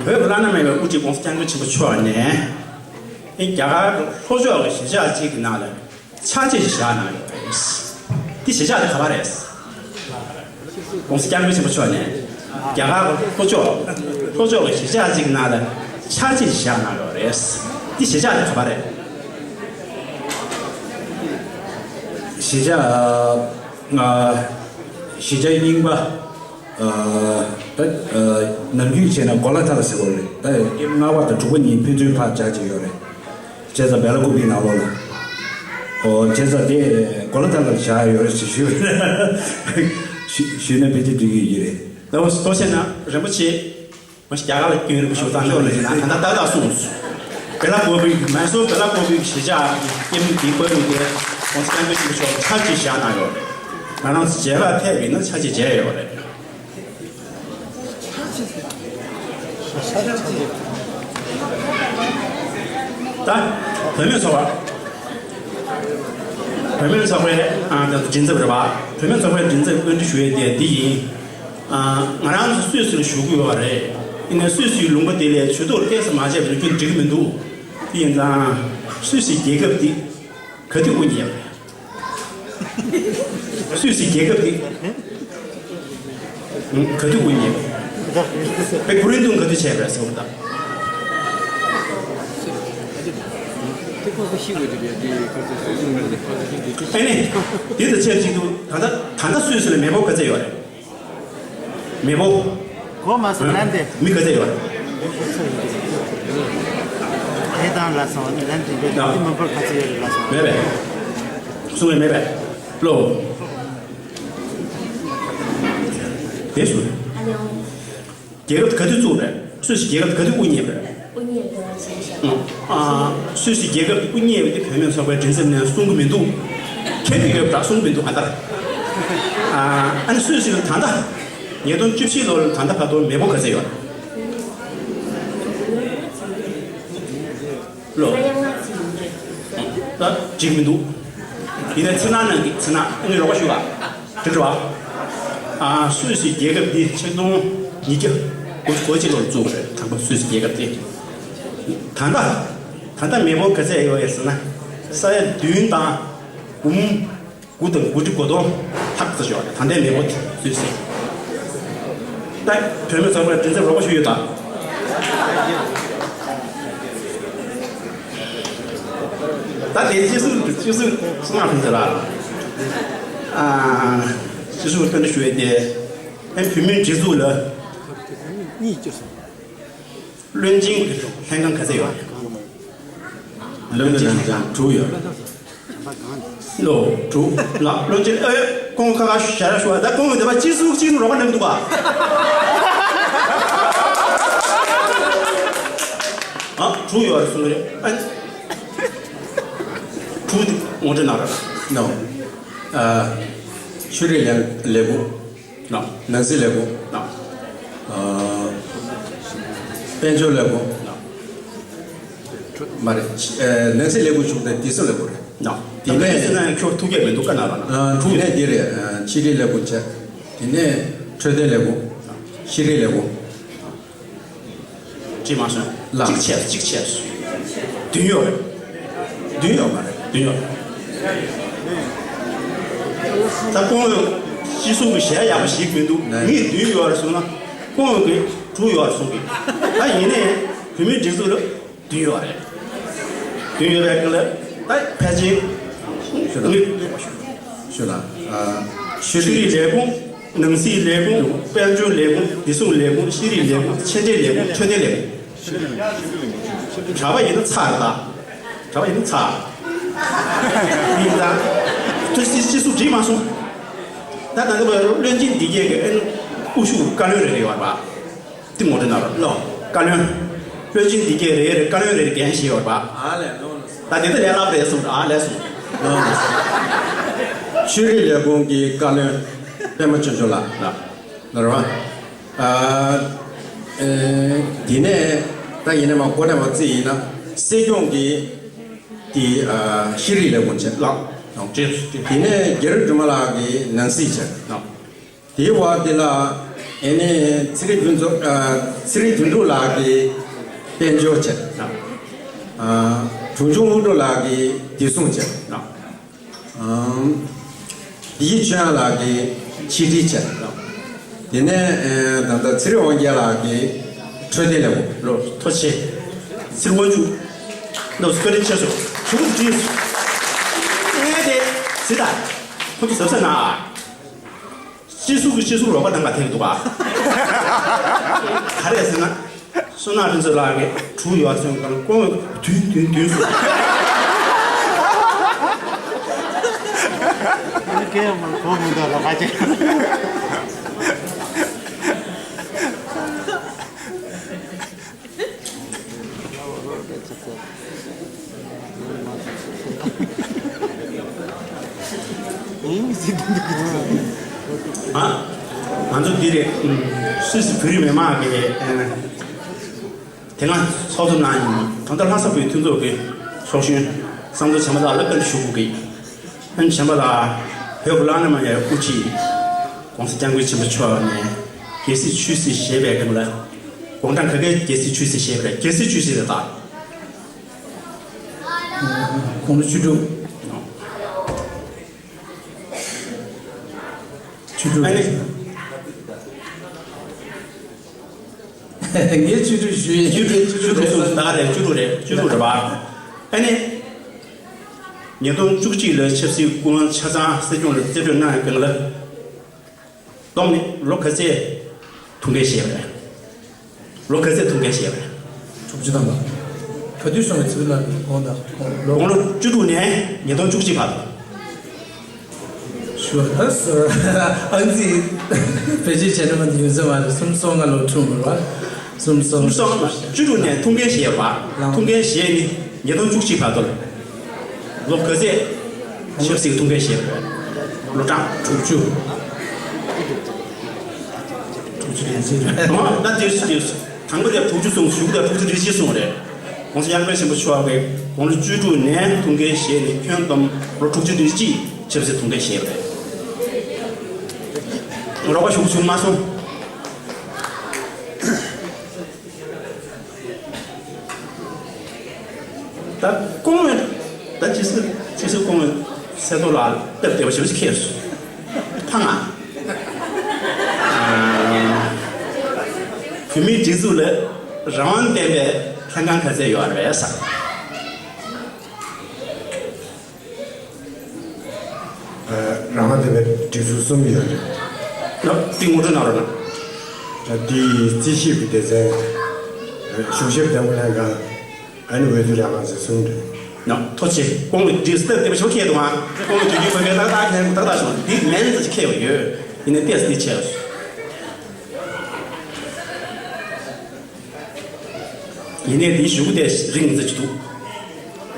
བོད་ཀྱི་བླ་ན་མེད་པའི་དབུ་ཁྲིད་ྋགོང་ས་ྋསྐྱབས་མགོན་ཆེན་པོ་མཆོག་ནས། རྒྱ་གར་ལྷོ་ཕྱོགས་ཀྱི་གཞིས་ཆགས་གཅིག་གི་ནང་ལ་ཆ་ཅེས་བཞག་གནང་ཡོད་རེད། འདི་གཞིས་ཆགས་དེ་ག་པར་རེད། ༸གོང་ས་༸སྐྱབས་མགོན་ཆེན་པོ་མཆོག་ནས་རྒྱ་གར་ལྷོ་ཕྱོགས་ལྷོ་ཕྱོགས་ཀྱི་གཞིས་ཆགས་གཅིག་གི་ནང་ལ་ཆ་ཅེས་བཞག་གནང་ཡོད་རེད། འདི་གཞིས་ཆགས་དེ་ག་པར་རེད། གཞིས་ཆགས་ང་གཞིས་ཆགས་རྙིང་པ། ཨ་ད་ཨ་ནམ་རྒྱུན་བྱས་ན་གོ་ལ་ཐ་ལ་ཟེར་བ་རེད། ད་ལྔ་པ་དང་དྲུག་པ་གཉིས་ཕན་ཚུན་ཕར་བཞག་བྱས་ཡོད་རེད། བྱས་ཙང་སྦེ་ལ་ཀུ་པི་ནང་ལོགས་ལ། ཨོ་བྱས་ཙང་དེ་གོ་ལ་ཐ་ལ་བཞག་ཡོད་རེད་ཞེས་ཞུས་ཞུས་ན་ཕལ་ཆེར་འགྲིག་གི་ཡོད་རེད། ད་འོ་ཐུགས་རྗེ་གནང་རིན་པོ་ཆེ། མ་གཞི་རྒྱ་གར་ལ་སྐྱོན་རིག་པ་ཞུ་སྟངས་ཤོག་ལ་ཡིན་ན་ད་ལྟ་ཏག་ཏག་གསུངས་སོང་། སྦེ་ལ་ཀོ་པི་མེ་སོར་སྦེ་ལ་ཀོ་པི་གཞིས་ཆགས་ཀྱི་སྐྱེ་དམན་འདི་པར་རུ་དེ་༸གོང་ས་༸སྐྱབས་མགོན་ཆེན་པོ་མཆོག་ཆ་ཅེས་བཞག་གནང་ཡོད་རེད། ང་རང་ཚོ་མཇལ་ཁ་ཐེབས་ཡིན་ན་ཆ་ཅེས་མཇལ་ཡོད་རེད། ད་བུད་མེད་ཚོགས་པ། བུད་མེད་ཚོགས་པའི་ཨ་ད་མགྲིན་ཚབ་རེད་པ། བུད་མེད་ཚོགས་པའི་མགྲིན་ཚབ་བཀའ་འདྲི་ཞུ་ཡས་དེ་འདི་ཡིན། ཨ་ང་རང་ཚོ་སུད་སིར་བཞུགས་ཀྱི་ཡོད་རེད། ཡིན་ནའི་སུད་སིའི་ལུང་པ་དེ་ལས་ཇུས་གཏོགས་ཏོག་ཙམ་མ་བྱས་པ་ཡིན་ན་ཁྱོན་འགྲིག་གི་མི་འདུག་དེ་ཡིན་ཙང་སུད་སི་རྒྱལ་ཁབ་འདི་ག་དུས་དབུ་བརྙེས་པ་རེད། སུད་སི་རྒྱལ་ཁབ་འདི་ག་དུས་དབུ་བརྙེས་པ་རེད། བྷི་རི་ཏུན་ག་དུས་བྱས་པ་རེད་ཟེར་བ་དང་། ཨ་ནི་འདི་དང་ཆབས་ཅིག་ཏུ་ད་ལྟ་ད་ལྟ་སུད་སི་ལ་མེས་པོ་ག་ཚད་ཡོད་རེད། མེས་པོ། གོ་མ་སོང་ལན་དེ། མི་ག་ཚད་ཡོད་རེད། དེ་དང་ལ་སོང་ལན་དེ་འདི་མི་འབོར་ག་ཚད་ཡོད་རེད་ལ་སོང་། མེད་པས། གསུང་གི་མེད་པས། ལོ། དེ་སུ་རེད། རྒྱལ་ཁབ་ག་དུས་བཙུགས་པས། སུད་སི་རྒྱལ་ཁབ་ག་དུས་དབུ་བརྙེས་པས། དབུ་བརྙེས་པའི་བྱས་ཤག་ཨ། སུད་སི་རྒྱལ་ཁབ་དབུ་བརྙེས་པ་དེ་བུད་མེད་ཚོགས་པའི་མགྲིན་ཚབ་ནས་གསུང་གི་མི་འདུག་མཁྱེན་གྱི་ཡོད་པ་འདྲ་གསུང་གི་མི་འདུག་ཨ་ད། ཨ་ནི་སུད་སི་ལ་ད་ལྟ་ཉིས་སྟོང་བཅུ་བཞི་ལོར་ད་ལྟ་བར་དུ་མེས་པོ་ག་ཚད་ཡོད། ལོ། ད་འགྲིག་མི་འདུག་ཡིན་ནའི་ཚེ་ན་ནང་གི་ཚེ་ན་ངས་རོགས་པ་ཞུ་བ། འགྲིག་རེད་བ། ཨ་སུད་སི་རྒྱལ་ཁབ་འདི་ཆིག་སྟོང་ཉིས་བརྒྱ་དགུ་བཅུ་གོ་གཅིག་ལོར་བཙུགས་པ་རེད། དང་པོ་སུད་སི་རྒྱལ་ཁབ་འདི། ད་ལྟ་ད་ལྟ་མེས་པོ་ག་ཚད་ཡོད་ཡོད་ཟེར་ན། ས་ཡ་བདུན་དང་འབུམ་དགུ་དང་དགུ་ཁྲི་གོ་དོན་ལྷག་ཙམ་ཞིག་ཡོད་རེད། ད་ལྟའི་མེས་པོ་དེ་སུད་སི། ད་བུད་མེད་ཚོགས་པའི་མགྲིན་ཚབ་རོགས་པ་ཞུས་ཡོད་ད། ད་དེ་སྤྱི་ཟུར་སྤྱི་ཟུར་སུ་མ་ཕན་ཚེ་ལ། ཨ་སྤྱི་ཟུར་བཀའ་འདྲི་ཞུ་ཡས་དེ། ཨེ་བུད་མེད་སྒྲིག་འཛུགས་ལ་བློན་ཆེན་གྱི་ལྷན་ཁང་ག་ཚད་ཡོད་རེད། བློན་ཆེན་ལྷན་ཁང་དྲུག་ཡོད་རེད། ལོ། དྲུག་ལ་བློན་ཆེན་ཨེ་ཁོང་ཁ་ཁ་ཞལ་ཞུ་བ་ད་ཁོང་གི་འདི་པ་སྤྱི་ཟུར་གཅིག་ནས་རོགས་པ་གནང་འདུག་ག་ཨ་དྲུག་ཡོད་རེད་གསུང་གི་རེད། ཨ་དྲུག་དེ་ངོ་སྤྲོད་གནང་རོགས། ནོ། ཨ་ཆོས་རིག་ལས་ལས་ཁུངས། ནོ། ནང་སྲིད་ལས་ཁུངས། ནོ། ཨ་དཔལ་འབྱོར་ལས་ཁུངས། ནོ། མ་རེད། ཨ་ནང་སྲིད་ལས་ཁུངས་བྱུང་སྟེ་དེ་ཚོ་ལས་ཁུངས་རེད། ནོ། དེ་ནས་དེ་ཚོ་ན་ཁྱོད་ཐུགས་བསྐྱེད་མི་འདུག་ག་ན་ར་ན། ཨ་དྲུག་ནས་འདི་རེད། ཨ་ཕྱི་དྲིལ་ལས་ཁུངས་བྱས། དེ་ནས་འཕྲོད་བསྟེན་ལས་ཁུངས། ཤེས་རིག་ལས་ཁུངས། ཅི་མ་སོང་། ལ། གཅིག་ཆད་གཅིག་ཆད་སོང་། བདུན་ཡོད་རེད། བདུན་ཡོད་མ་རེད། བདུན་ཡོད། ད་ཁོང་སྤྱི་ཟུར་གྱི་ཞལ་ཡག་པོ་ཞིག་མི་འདུག་ངས་བདུན་ཡོད་རེད་གསུངས་ན། ཁོང་གིས་དྲུག་ཡོད་རེད་གསུང་གི། ད་ཡིན་ནའི་བུད་མེད་སྒྲིག་འཛུགས་ལ་བདུན་ཡོད་རེད། བདུན་ཡོད་པའི་སྐབས་ལ་ད་ཕལ་ཆེར་ཞུ་ན། ངས་ཞུ་ན། ཨ་ཤེས་རིག་ལས་ཁུངས། ནང་སྲིད་ལས་ཁུངས། དཔལ་འབྱོར་ལས་ཁུངས། བདེ་སྲུང་ལས་ཁུངས། ཤེས་རིག་ལས་ཁུངས། ཕྱི་དྲིལ་ལས་ཁུངས། འཕྲོད་བསྟེན་ལས་ཁུངས། གྲྭ་པ་ཡིན་ན་ཚར་རེད་ད། གྲྭ་པ་ཡིན་ན་ཚར། ཡིན་ད། ཐུགས་སྲིད་སྤྱི་ཟུར་འགྲིག་མ་སོང་། ད་ད་ལྟ་བར་བློན་ཆེན་འདི་གས་ཀྱི་ཨ་ནི་དབུ་བཞུགས་བཀའ་བློན་རེ་རེ་ཡོད་རེད་པ། དེ་ངོ་སྤྲོད་གནང་རོགས། ལོ། བཀའ་བློན། བློན་ཆེན་འདི་གས་རེ་རེ་བཀའ་བློན་རེ་རེ་འགན་བཞེས་ཡོད་རེད་པ། ཨ་ལས་ལོ། ད་དེ་ཚོ་ལས་སླ་པོ་རེད་གསུངས། ཨ་ལས་གསུངས། ཆོས་རིག་ལས་ཁུངས་ཀྱི་བཀའ་བློན་པད་མ་ཆོས་འབྱོར་ལགས། ལགས་རེད་བ། ཨ་ཨེ་དེ་ནས་ད་ཡིན་ནའི་མ་གོ་ནས་མ་རྩིས་ཡིན་ན་སྲིད་སྐྱོང་གི་དེ་ཨ་ཤེས་རིག་ལས་ཁུངས་བྱས། ལགས། དེ་ནས་རྒྱ་རི་སྒྲོལ་མ་ལགས་ཀྱིས་ནང་སྲིད་བྱས། ལགས། དེའི་བར་དེ་ལ་ཨེ་ནས་ཚེ་རིང་དོན་གྲུབ། ཨ་ཚེ་རིང་དོན་གྲུབ་ལགས་ཀྱིས་དཔལ་འབྱོར་བྱས། ཨ་ གྲོང་ཆུང་དབུ་འགྲོ་ལགས་ཀྱིས་བདེ་སྲུང་བྱས། ཨམ། བདེ་སྐྱིད་ཆོས་དབྱངས་ལགས་ཀྱིས་ཆིག་སྒྲིལ་བྱས། དེ་ནས་ཨེ་ད་ལྟ་ཚེ་རིང་དབང་རྒྱལ་ལགས་ཀྱིས་འཕྲོད་བསྟེན་ལས་ཁུངས། ལོ་ཐོ་ཆེ། ཚེ་རིང་དབང་ཕྱུག་ལགས་སུ་བཀའ་དྲིན་ཆེ་ཞུ། ཞུ་བ་དྲིས་སོ། ཨེ་དེ་ཟི་ད་ཁོ་ཚོ་གཟབ་གཟབ་གནང་ཨ། སྤྱི་ཟུར་གྱི་སྤྱི་ཟུར་རོགས་པ་གནང་ག་ཐེངས་འདུག་ག་ག་རེ་ཟེར་ན། བསོད་ནམས་ཕུན་ཚོགས་ལགས་ཀྱིས་དྲུག་ཡོད་ཚོད་དང་ཀོང་བདུན་བདུན་བདུན་སོང་། ཁྱེད་ཀྱིས་མ་གོ་མི་འདུག་ལ་ཁ་ཅིག་ཨ། ང་ཚོ་འདི་རེད། སུད་སི་བོད་རིགས་མི་མང་གི་དེ་སྔ་ཚོགས་འདུ་གནང་ཡིན། ད་ལྟ་ལྷ་ས་བོད་མཐུན་ཚོགས་ཀྱི་ཚོགས་གཞོན་བསམ་གྲུབ་བྱམས་པ་ལགས་ལ་བཀའ་འདྲི་ཞུ་དགོས་ཀྱི། ཨ་ནི་བྱམས་པ་ལགས་བོད་གླང་རི་མ་ཡའི་དབུ་ཁྲིད་༸གོང་ས་༸སྐྱབས་མགོན་ཆེན་པོ་མཆོག་ནས་རྒྱལ་སྲིད་ཆོས་སྲིད་ཞེས་པའི་སྒང་ལ། དགུང་གྲངས་ག་གེ་རྒྱལ་སྲིད་ཆོས་སྲིད་ཞེས་པ་རེད། རྒྱལ་སྲིད་ཆོས་སྲིད་རེད་ད། དགུང་ལོ་བཅུ་དྲུག་བཅུ་དྲུག་ཨ་ནི། ངས་བཅུ་དྲུག་ཞུས་ཡིན། བཅུ་དྲུག་བཅུ་དྲུག་སོང་ད་རེད། བཅུ་དྲུག་རེད། བཅུ་དྲུག་རེད་པ། ཨ་ནི། ཉིས་སྟོང་བཅུ་གཅིག་ལོའི་ཆབ་སྲིད་སྐུ་དབང་ཆ་ཚང་སྲིད་སྐྱོང་ལ་རྩིས་སྤྲོད་གནང་ཡོད་མཁན་ལ། བསྡོམས་ནས་ལོ་ག་ཚད་ཐུགས་འགན་བཞེས་པ་རེད། ལོ་ག་ཚད་ཐུགས་འགན་བཞེས་པ་རེད། དྲུག་ཅུ་ཐམ་པ། ག་དུས་སོང་བའི་ཚེ་ལ་དགོངས་དག་དགོངས་ལོ། དགུང་ལོ་བཅུ་དྲུག་ནས་ཉིས་སྟོང་བཅུ་གཅིག་བར་དུ། ཞུ་བ་ད་སོ་ཨང་རྩིས་བེད་སྤྱོད་བྱས་ན་མ་འདི་ཡོད་ས་མ་རེད། སུམ་སོ་ལྔ་ལོ་འཁྲུངས་མི་བ། སུམ་སོ་སུམ་སོ་ལྔ་བཅུ་དྲུག་ནས་ཐུགས་འགན་བཞེས་པ། ལང་ཐུགས་འགན་བཞེས་ནི་ཉིས་སྟོང་བཅུ་གཅིག་བར་དུ་ལོ་ག་ཚད་ཆབ་སྲིད་ཐུགས་འགན་བཞེས་པ་རེད། ལོ་གྲངས་དྲུག་ཅུ། དྲུག་ཅུ་རེ་གཅིག་རེད། ཨོ་ད་དེ་སུ་དེ་སུ། དང་པོ་དེ་དྲུག་ཅུ་སོང་། གཞུག་དེ་དྲུག་ཅུ་རེ་གཅིག་སོང་རེད། ༸གོང་ས་༸སྐྱབས་མགོན་ཆེན་པོ་མཆོག་གིས་དགུང་ལོ་བཅུ་དྲུག་ནས་ཐུགས་འགན་བཞེས་ནས་ཁྱོན་བསྡོམས་ལོ་དྲུག་ཅུ་རེ་གཅིག་ཆབ་སྲིད་ཐུགས་འགན་བཞེས་པ་རེད། རོགས་པ་ཞུགས་བྱུང་མ་སོང་། ད་སྐུ་ངོ་ད་ཅི་སི་ཅི་སི་སྐུ་ངོ་སེ་ཏོ་ལགས་སྟབས་བདེ་བ་ཞེ་པོ་ཅིག་ཁེལ་སོང་། ཐང་ང་། བོད་མིའི་སྒྲིག་འཛུགས་ལ་རང་དབང་ལྡན་པའི་ལྷན་ཁང་ག་ཚད་ཡོད་རེད་ཟེར། རང་དབང་ལྡན་པའི་སྒྲིག་འཛུགས་གསུམ་ཡོད་རེད། ན་དེ་ངོ་སྤྲོད་གནང་རོགས་གནང་། ད་དེའི་རྩིས་ཞིབ་ཀྱི་སྡེ་ཚན། གཞུང་ཞབས་བདེ་མོ་ལྷན་ཁང་། ཨ་ནི་འོས་བསྡུ་ལས་ཁང་ཟེར་གསུམ་རེད། ན་ཐོ་ཆེ་ཀོང་ལི་འདི་སྟབས་བདེ་པོ་ཞིག་ཁེལ་འདུག་ཨ། ཀོང་ལི་དུས་རྒྱུན་བོད་སྐད་ཏག་ཏག་ཁེལ་ཏག་ཏག་བྱུང་། འདི་མེད་ནི་ཙམ་ཅིག་ཁེལ་བ་ཡོད། ཡིན་ནའི་ཏེས་འདི་ཆེ་བ་ཞིག་ཡིན་ནའི་དེའི་གཞུག་གུ་དེ་རིང་ཙམ་ཅིག་འདུག་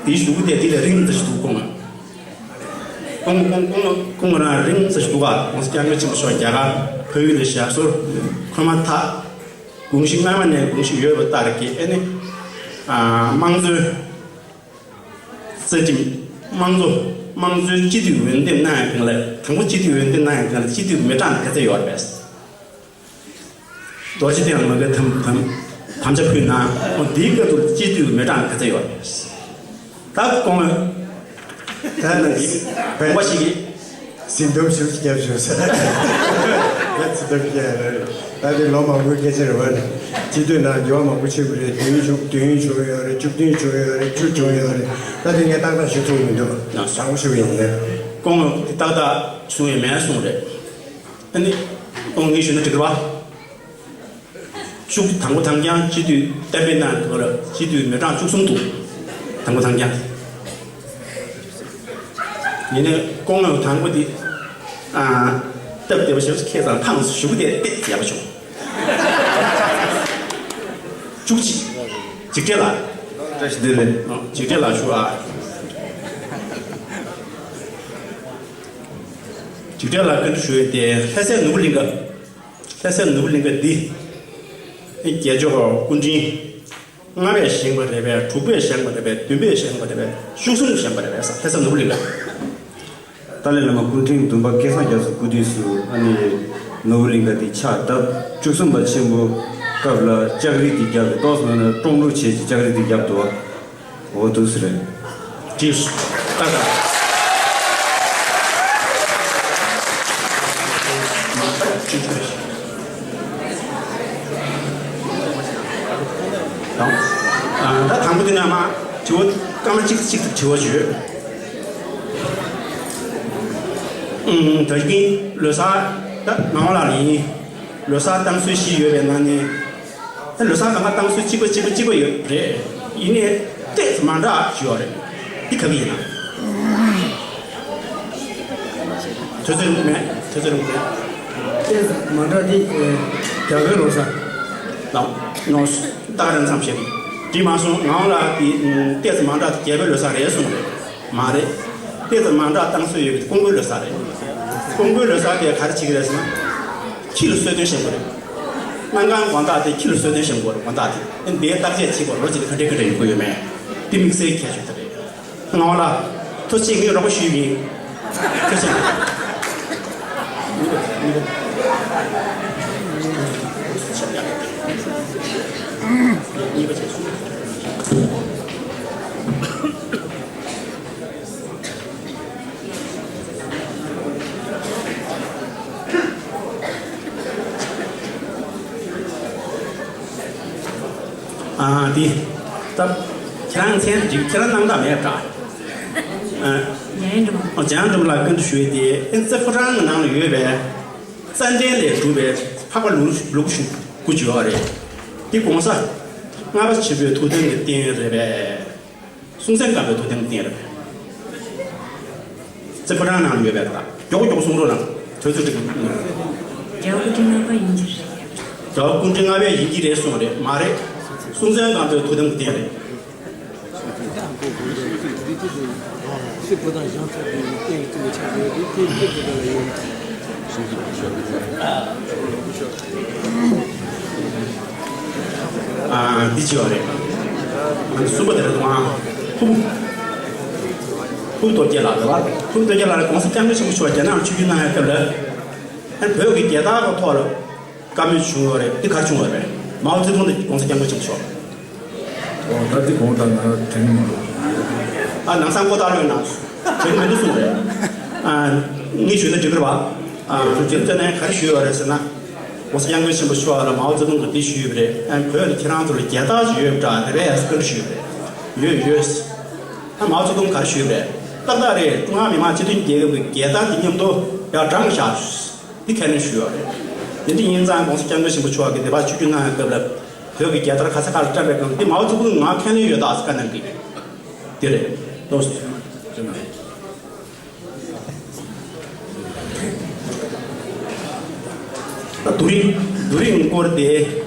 དེའི་གཞུག་གུ་དེ་དེ་ལས་རིང་ཙམ་ཅིག་འདུག་ཀོང་ལི། ཀོང་ཀོང་ཀོང་ཀོང་རང་རིང་ཙམ་ཞིག་འདུག་ག ༸གོང་ས་༸སྐྱབས་མགོན་ཆེན་པོ་མཆོག་རྒྱ་གར་བལ་ཡུལ་ལ་ཞབས་སོར་འཁོད་མ་ཐག་དགོངས་གཞི་སྔ་མ་ནས་དགོངས་གཞི་ཡོད་པ་ལྟར་གྱི་ཨེ་ནི། ཨ། དམངས་གཙོའི་རྩ་ཁྲིམས། དམངས་གཙོ། དམངས་གཙོའི་སྤྱི་འཐུས་འོས་འདེམས་གནང་ཡག་སྒང་ལ། དང་པོ་སྤྱི་འཐུས་འོས་འདེམས་གནང་ཡག་སྒང་ལ་སྤྱི་འཐུས་མི་གྲངས་ག་ཚད་ཡོད་རེད་པས། རྡོ་རྗེ་གདན་ལ་མ་གི་དམ་དམ་དམ་བཅའ་ཕུལ་ན། འོ་འདིའི་སྐབས་སུ་སྤྱི་འཐུས་མི་གྲངས་ག་ཚད་ཡོད་རེད། ད་དགོངས་ད་ནི་འདི་དགོངས་པ་ཞིག་གིས། ཟིན་ཐོ་ཞིག་བརྒྱབ་བྱུང་ཟེར། ད་ཟིན་ཐོ་བརྒྱབ་རེད། ད་དེ་ལོ་མང་པོའི་སྐད་ཆ་རེད་བ། སྤྱི་འཐུས་ནང་འགྱུར་བ་མང་པོ་ཕྱིན་པ་རེད། བདུན་བྱུང་བདུན་བྱུང་ཡོད་རེད། བཅུ་བདུན་བྱུང་ཡོད་རེད། བཅུ་བྱུང་ཡོད་རེད། ད་དེ་ངས་ཏག་ཏག་ཞུ་ཐུབ་མི་འདུག་དྲང་པོ་ཞུ་གི་ཡིན། དགོངས་དེ་ཏག་ཏག་བྱུང་ཡོད་མེད་གསུངས་རེད། ཨ་ནི་དགོངས་ངས་ཞུས་ན་འགྲིག་གི་རེད་བ། བཅུ། དང་པོ་དང་རྐྱང་སྤྱི་འཐུས་གཏན་འབེབས་གནང་དགོས་ར། སྤྱི་འཐུས་མི་གྲངས་བཅུ་གསུམ་འདུག་དང་པོ་དང་རྐྱང་། ཡིན་ནའི་སྐུ་ངོ་དང་པོ་འདི། ཨ། སྟབས་བདེ་བ་ཞིག་ཁེལ་ཙང་ཐང་ཞུ་གི་དེ་དཔེ་ཡག་པོ་བྱུང་། བཅུ་གཅིག་འཇིགས་བྲལ་ལགས། བཀྲ་ཤིས་བདེ་ལེགས། ཨ། འཇིགས་བྲལ་ལགས་ཞུ་ཨ། འཇིགས་བྲལ་ལགས་བཀའ་འདྲི་ཞུ་ཡོད་དེ། ལྷ་སའི་ནོར་བུ་གླིང་ག་ལྷ་སའི་ནོར་བུ་གླིང་ག་འདི། རྒྱལ་མཆོག་སྐུ་ཕྲེང་ལྔ་པས་བཞེངས་པ་རེད་པས། དྲུག་པས་བཞེངས་པ་རེད་པས། བདུན་པས་བཞེངས་པ་རེད་པས། བཅུ་གསུམ་བཞེངས་པ་རེད་པས། ལྷ་སའི་ནོར་བུ་གླིང་ག་ཏཱ་ལའི་བླ་མ་སྐུ་ཕྲེང་བདུན་པ་སྐལ་བཟང་རྒྱ་མཚོ་སྐུ་དུས་སུ་ཨ་ནི་ནོར་བུ་གླིང་ག་འདི་ཕྱག་བཏབ། བཅུ་གསུམ་པ་ཆེན་པོ་སྐབས་ལ་ལྕགས་རི་འདི་བརྒྱབ་པས། ཏོག་ཙམ་ན་ཀྲོང་གླུ་བྱས་ཀྱི་ལྕགས་རི་འདི་བརྒྱབ་འདུག་འོ་འདུག་སེ་རེད། ཅིས། ཏག་ཏག་ད་དང་པོ་འདི་ནས་མར་དྲི་བ་སྐར་མ་གཅིག་གཅིག་ཏུ་དྲི་བ་བརྗོད། ཨུམ། ད་གིན་ལོ་གསར་ད་ངག་དབང་ལགས་ལ་ཡིན། ལོ་གསར་གཏོང་སྲོལ་བཞི་ཡོད་པའི་ནང་ནས། ད་ལོ་གསར་གང་ག་གཏོང་སྲོལ་གཅིག་པ་གཅིག་པ་གཅིག་པ་ཡོད་རེད། ཡིན་ནའི་ཏོག་ཙམ་མ་འདྲ་ཞིག་ཡོད་རེད། འདི་ག་གི་ཡིན་ན། ཐོས་ཚོད་རིང་པོ་མེད། ཐོས་ཚོད་རིང་པོ་མེད། ཏོག་ཙམ་མ་འདྲ་འདི། ཨེ། རྒྱ་བོད་ལོ་གསར། ལགས་ནོ། ད་ག་རང་མཚམས་བཤད་གི། འགྲིག་མ་སོང་། ངག་དབང་ལགས་ཀྱིས་ཏོག་ཙམ་མ་འདྲ་དེ་རྒྱ་བོད་ལོ་གསར་རེད་གསུངས་རེད། མ་རེད། ཏོག་ཙམ་མ་འདྲ་གཏོང་སྲོལ་ཡོད་པའི་ཀོང་པོའི་ལོ་གསར་རེད། ཀོང་པོའི་ལོ་གསར་དེ་ག་རེ་བྱེད་ཀྱི་རེད་ཟེར་ན། ཁྱི་ལ་གསོལ་སྟོན་བཞེངས་དགོས་རེད། སྣ་ཁང་དགོང་དག་དེ་ཁྱི་ལ་གསོལ་སྟོན་བཞེངས་དགོས་རེད། དགོང་དག་དེ་ཨེ་འདིའི་བརྟག་དཔྱད་བྱེད་དགོས་རེད། ལོ་གཅིག་ལ་ག་འདྲའི་ག་འདྲ་ཡོང་གི་ཡོད་མེད། དེ་དམིགས་བསལ་གྱི་ཁྱད་ཆོས་དེ་རེད། ངག་དབང་ལགས། ཐུགས་རྗེ་ཆེ། ངས་རོགས་པ་ཞུས་པ་ཡིན། ཐུགས་རྗེ་ཆེ། ཨ། འདི། ད། ཁྱེད་རང་མཚན་འགྲིག་ཁྱེད་རང་རྣམ་དག་མེད་འདྲ། ཨ། འཇམ་དབྱངས་སྒྲོལ་མ། འཇམ་དབྱངས་སྒྲོལ་མ་ལགས་སྐུ་མདུན་ཞུ་ཡས་དེ་ཨེ་རྩེ་ཕོ་བྲང་གི་ནང་ལ་ཡོད་པའི་ཙན་དན་ལས་གྲུབ་པའི་འཕགས་པ་ལུགས་ལུགས་ཞུ་སྐུ་བྱོས་པ་རེད། འདི་གོང་ས་ལྔ་པ་ཆེན་པོའི་ཐུགས་དམ་གྱི་རྟེན་རེད་པས། སྲོང་བཙན་སྒམ་པོའི་ཐུགས་དམ་རྟེན་རེད། རྩེ་ཕོ་བྲང་ནང་ཡོད་པའི་རེད། མགྱོགས་མགྱོགས་གསུང་རོགས་གནང་། དུས་ཚོད་འགྲིག་གི་མི་འདུག་རྒྱལ་བ་སྐུ་ཕྲེང་ལྔ་པ་ཡིན་གྱི་རེད། རྒྱལ་བ་སྐུ་ཕྲེང་ལྔ་པའི་ཡིན་གྱི་རེད་གསུངས་རེད། མ་རེད། སྲོང་བཙན་སྒམ་པོའི་ཐུགས་དམ་རྟེན་རེད། ཨ། འདི་བྱས་པ་རེད། ཨ་ནི་གསུམ་པ་དེ་རེད་འདུག་ཨང་། ཕུར་བུ། ཕུར་བུ་སྟོབས་རྒྱལ་ལགས་རེད་པ། ཕུར་བུ་སྟོབས་རྒྱལ་ལགས་ལ་༸གོང་ས་༸སྐྱབས་མགོན་ཆེན་པོ་མཆོག་རྒྱ་ནག་ཆིབས་བསྒྱུར་གནང་བའི་སྐབས་ལ། ཨ་ནི་བོད་ཀྱི་རྒྱལ་དར་གྱི་ཐོག་ལ་བཀའ་མོལ་བྱུང་ཡོད་རེད། འདི་ག་རེ་བྱུང་ཡོད་རེད། མའོ་ཙེ་ཏུང་དང་༸གོང་ས་༸སྐྱབས་མགོན་ཆེན་པོ་མཆོག་ཨོ། ད་འདི་གོང་དང་ང་དྲན་གྱི་མི་འདུག་ཨ། ནང་སང་ཀོ་ཏཱ་ལོའི་ནང་དྲན་གྱི་མི་འདུག་གསུངས་རེད། ཨ། ངས་ཞུས་ན་འགྲིག་གི་རེད་པ། ཨ། ཁྱོད་ཚོ་ནས་ག་རེ་ཞུས་ཡོད་རེད་ཟེར་ན།༸གོང་ས་༸སྐྱབས་མགོན་ཆེན་པོ་མཆོག་ལ་མའོ་ཙེ་ཏུང་གིས་འདི་ཞུས་པ་རེད། ཨ། བོད་ལ་ཁྱེད་རང་ཚོ་ལ་རྒྱལ་དར་ཅིག་ཡོད་པ་འདྲ་རེད་པས་ཟེར་བཀའ་འདྲི་ཞུས་པ་རེད། ཡོད་ཡོད། ཨ། མའོ་ཙེ་ཏུང་ག་རེ་ཞུས་པ་རེད། ཏག་ཏག་རེད། ཀྲུང་ཧྭ་མི་དམངས་སྤྱི་མཐུན་རྒྱལ་ཁབ་ཀྱི་རྒྱལ་དར་འདི་མཉམ་དུ་ཡར་བགྲངས་བཞག་འདི་ཁས་ལེན་ཞུས་ཡོད་རེད། དེ་འདྲ་ཡིན་ཙང་༸གོང་ས་༸སྐྱབས་མགོན་ཆེན་པོ་མཆོག་གིས་འདི་པར་ཆིབས་བསྒྱུར་གནང་བའི་སྐབས་ལ། བོད་ཀྱི་རྒྱལ་དར་ག་ས་ག་ལ་བཀྲམ་པའི་སྒང་འདི་མའོ་ཙེ་ཏུང་ང་ཁས་ལེན་ཡོད་ད་ཟེར་བཀའ་གནང་གི། འདི་རེད། ལགས་སོ། ད་རྡོ་རིང་། རྡོ་རིང་སྐོར་དེ།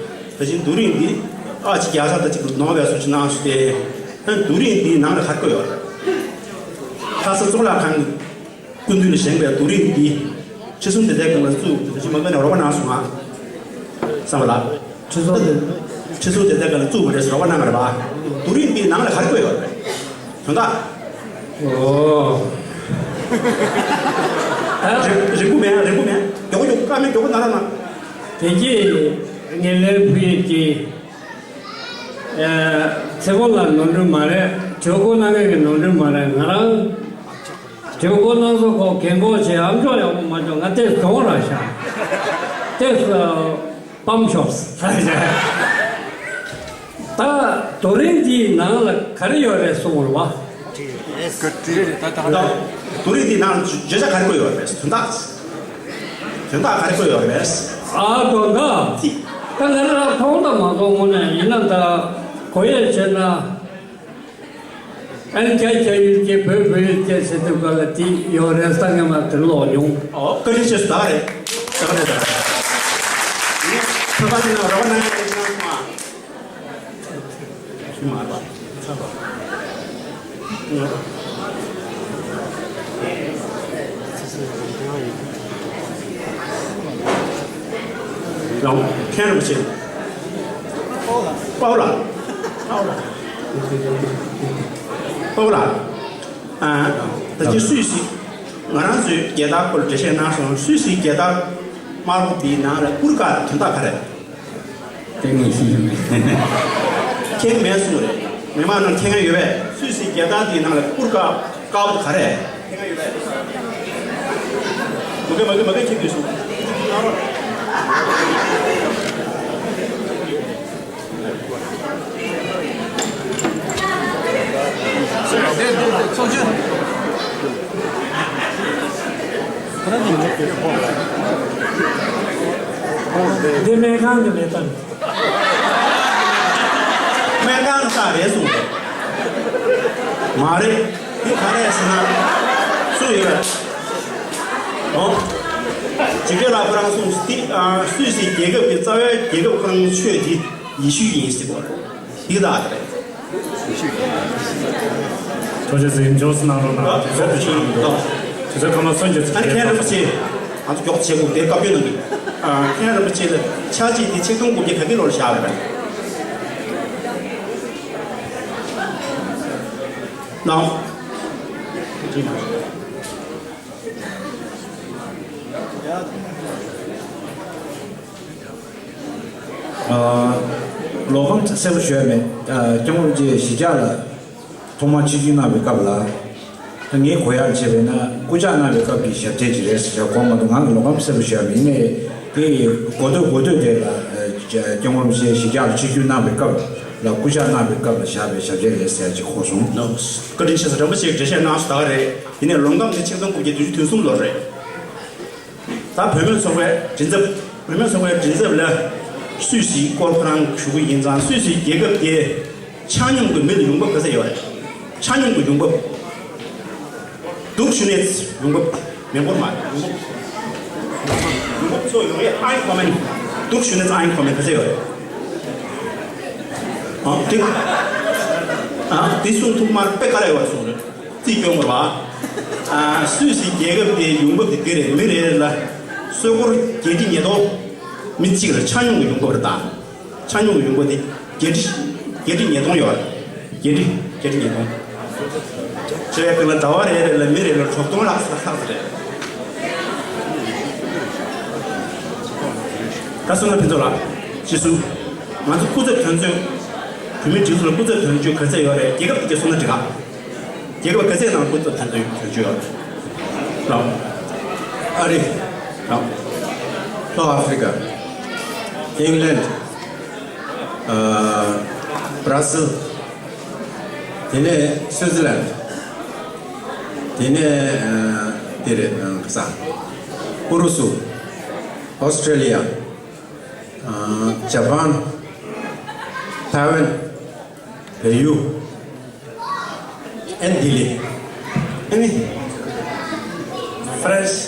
ད་ཅིག་རྡོ་རིང་འདི་ཨ་ཅིག་རྒྱག་ས་ད་ཅིག་ནོར་བའི་བཟོ་ཅིག་གནང་སོང་སྟེ། ད་རྡོ་རིང་འདིའི་ནང་ལ་ག་རེ་བཀོད་ཡོད་རེད། ལྷ་ས་གཙུག་ལག་ཁང་གི་སྐུ་མདུན་ལ་བཞེངས་པའི་རྡོ་རིང་འདི། ཁྲི་སྲོང་ལྡེ་བཙན་སྒང་ལ་བཙུགས། ད་ཅི་མ་དགའ་ནས་རོགས་པ་གནང་སོང་ང་། བསམ་པ་ལ། ཁྲི་སྲོང་ལྡེ། ཁྲི་སྲོང་ལྡེ་བཙན་སྒང་ལ་བཙུགས་པ་རེད་ཟེར་རོགས་པ་གནང་བ་རེད་པ། རྡོ་རིང་འདི་ནང་ལ་ག་རེ་བཀོད་ཡོད་རེད། དོན་དག་ཨོ། རིང་པོ་མེད། རིང་པོ་མེད། མགྱོགས་པོ་མགྱོགས་པོ། བཀའ་མོལ་མགྱོགས་པོ་གནང་རོགས་གནང་། དེ་གི་ངས་ལན་ཕུལ་ཡས་ཀྱི། ཨ། ཚེ་དཔོན་ལ་ནོར་འཁྲུལ་མ་རེད། གྲོས་འགོ་གནང་མཁན་གྱི་ནོར་འཁྲུལ་མ་རེད། ང་རང་གྲོས་འགོ་གནང་ས་ཁོ་རྒན་གོག་བྱས། ཨ་མཆོག་ཡག་པོ་མ་བྱུང་། ང་ཏོག་ཙམ་གྱོང་རག་ཤག་ཏོག་ཙམ་སྤམ་ཤོར། ད་རྡོ་རིང་འདིའི་ནང་ལ་ག་རེ་ཡོད་རེད་གསུངས་པ་རེད་པ། ད་རྡོ་རིང་འདིའི་ནང་ལ་བརྗོད་བྱ་ག་རེ་བཀོད་ཡོད་རེད། དོན་དག་དོན་དག་ག་རེ་བཀོད་ཡོད་རེད། ཨ། དོན་དག་ཅི། ད་ང་རང་མཐོང་དང་མ་མཐོང་ངོ་ནས་ཡིན་ན། ད་གོ་ཡས་བྱས་ན། ཨན། རྒྱ་རྒྱ་ཡུལ་སྐད། བོད་བོད་ཡུལ་སྐད་ཟེར་དུས་སྒང་ལ་དེ་ཡོད་རེད་བསམ་ངས་མ་དེར་ཀློག་མྱོང་། ཨོ། བཀའ་དྲིན་ཆེ་ཞུ། ད་ག་རེད། ད་ག་རེད། ད་ག་རེད། ངས་ཁ་པར་དེ་ནང་རོགས་པ་གནང་ཡས་དེ་གནང་སོང་ཨ། ཞུ་མ་རེད་པ། ཡང་མཁན་རིན་པོ་ཆེ། པའོ་ལགས། པའོ་ལགས། པའོ་ལགས། ཨ། ད་ཅི་སུད་སི། ང་རང་ཚོའི་རྒྱལ་དར་སྐོར་འགྲེལ་བཤད་གནང་སོང་། སུད་སིའི་རྒྱལ་དར་དམར་པོ་འདིའི་ནང་ལ་པུར་ཀ་དོན་དག་ག་རེ། དེ་ངས་ཤེས་ཀྱི་མེད། མཁྱེན་མེད་གསུངས་རེད། མི་མང་རྣམས་མཁྱེན་མཁན་ཡོད་པས། སུད་སི་རྒྱལ་དར་དེའི་ནང་ལ་པུར་ཀ་དཀར་པོ་ག་རེ། མཁྱེན་མཁན་ཡོད་པས། མ་གི་མ་གི་མ་གི་ཁྱེད་ཀྱིས་གསུངས། འདི་སྨན་ཁང་གི་མེ་ཏོག་སྨན་ཁང་གི་རྟགས་རེད་གསུངས་ཏེ། མ་རེད། འདི་ག་རེ་ཟེར་ན། སུ་ཡོད། ཨོ། ཇི་སྐད་ལ་ཁོ་རང་གསུངས་ཏེ། ཨ། སུད་སི་རྒྱལ་ཁབ་ཀྱི་རྩ་བའི་རྒྱལ་ཁབ་ཁོ་རང་ཆོས་དེ་ཡེ་ཤུ་ཡིན་ཟེར་བ་རེད། འདི་ལྟ་རེད། ཐུགས་རྗེ་ཆེ། འབྱོར་སྣང་རོགས་གནང་། དུས་ཚོད་དུ་ཆགས་མི་འདུག་དུས་ཚོད་ཁ་མ་སོན་གྱི། ཨ་ནི་མཁན་རིན་པོ་ཆེ། ང་ཚོ་མགྱོགས་བྱེད་དགོས་དེ་བཀའ་བཀྱོན་གནང་གི། ཨ། མཁན་རིན་པོ་ཆེ་ལ་ཕྱག་རྗེས་དེ་ཆིག་སྟོང་དགུ་བརྒྱ་ག་གི་ལོར་བཞག་རེད་པས། ལགས། ཨ། ལོག་གམ་གསལ་པོ་ཞུ་ཡ་མེད། ཨ། སྐྱབས་མགོན་རིན་པོ་ཆེ་གཞིས་ཆགས་ལ་ཐོག་མར་ཆིབས་བསྒྱུར་གནང་བའི་སྐབས་ལ། ད་ངས་གོ་ཡག་བྱས་པས་ན། སྐུ་ཕྱག་གནང་བའི་སྐབས་ཀྱི་ཞབས་རྗེས་ཅིག་རེད་ཟེར་གོ་མ་གཏོགས། ང་གིས་ལོག་གམ་གསལ་པོ་ཞུ་ཡ་མེད། ཡིན་ནའི་དེ་གོ་ཐོས་གོ་ཐོས་དེ་ལ། ཨ། སྐྱབས་མགོན་རིན་པོ་ཆེ་གཞིས་ཆགས་ལ་ཆིབས་བསྒྱུར་གནང་བའི་སྐབས་ལ། སྐུ་ཕྱག་གནང་བའི་སྐབས་ལ་བཞག་པའི་ཞབས་རྗེས་རེད་ཟེར་ཅིག་གོ་སོང་། བཀའ་དྲིན་ཆེ་ཟེར། རིན་པོ་ཆེས་འགྲེལ་བཤད་གནང་སོང་། ད་ག་རེད། ཡིན་ནའི་ལོག་གམ་དེ་ཆིག་སྟོང་དགུ་བརྒྱ་བདུན་ཅུ་དོན་གསུམ་ལོར་རེད། ད་བུད་མེད་ཚོགས་པའི་མགྲིན་ཚབ། བུད་མེད་ཚོགས་པའི་མགྲིན་ཚབ་ལ་སུད་སིའི་སྐོར་ཁོ་རང་ཞུ་གི་ཡིན་ཙང་། སུད་སི་རྒྱལ་ཁབ་དེ་ཆ་སྙོམས་ཀྱི་མི་ལ་ཡོང་འབབ་ག་ཚད་ཡོད་རེད། ཆ་སྙོམས་ཀྱི་ཡོང་འབབ། Durchschnitts་ཡོང་འབབ། མི་འབོར་མ་ཡོང་འབབ། ཡོང་འབབ་ཚོ་ཡོང་ཡས། Einkommen། Durchschnitts་Einkommen་ག་ཚད་ཡོད་རེད། ཨ། དེ། ཨ། དེ་གསུང་ཐུབ་མ་རེད། དཔེ་དཀའ་ལས་ཡོད་རེད་གསུང་རེད། རྩིས་སྐྱོན་མ་རེད་པ། ཨ། སུད་སི་རྒྱལ་ཁབ་དེའི་ཡོང་འབབ་དེ་འདི་རེད། མི་རེ་རེ་ལ་སོ་སྐོར་བརྒྱད་ཁྲི་ཉིས་སྟོང་། མི་གཅིག་ལ་ཆ་སྙོམས་ཀྱི་ཡོང་འབབ་རེད་ད། ཆ་སྙོམས་ཀྱི་ཡོང་འབབ་དེ་བརྒྱད་ཁྲི། བརྒྱད་ཁྲི་ཉིས་སྟོང་ཡོད་རེད། བརྒྱད་ཁྲི། བརྒྱད་ཁྲི་ཉིས་སྟོང་། བྱས་པའི་སྒང་ལ་ཟླ་བ་རེ་རེ་ལ་མི་རེ་ལ་དྲུག་སྟོང་ལྷག་ཙམ་ལྷག་ཙམ་རེད། ད་གསུངས་ན་ཕུན་ཚོགས་ལགས། ཅི་གསུང་། ང་ཚོ་སྐུ་ཚབ་དོན་གཅོད། བོད་མིའི་སྒྲིག་འཛུགས་ལ་སྐུ་ཚབ་དོན་གཅོད་ག་ཚད་ཡོད་རེད། རྒྱལ་ཁབ་དེ་གས་གསུངས་ན་འགྲིག་ག་རྒྱལ་ཁབ་ག་ཚད་ནང་སྐུ་ཚབ་དོན་གཅོད་ཡོད་རེད། ལགས། ཨ་རི། ལགས། ལྷོ་ཨ་ཧྥི་རི་ཀ། ཨིང་ལན། ཨ། བྷ་ར་སིལ། དེ་ནས་སུའི་ཙི་ལན། དེ་ནས། ཨ། དེ་རེད། ཨ། ག་ས། ཨུ་རུ་སུ། ཨོ་སི་ཀྲེ་ལི་ཡ། ཨ། ཇ་པན། ཐའེ་ཝན། བལ་ཡུལ། ཨན་ལྡི་ལི། ཨ་ནི། ཧྥ་རན་སི།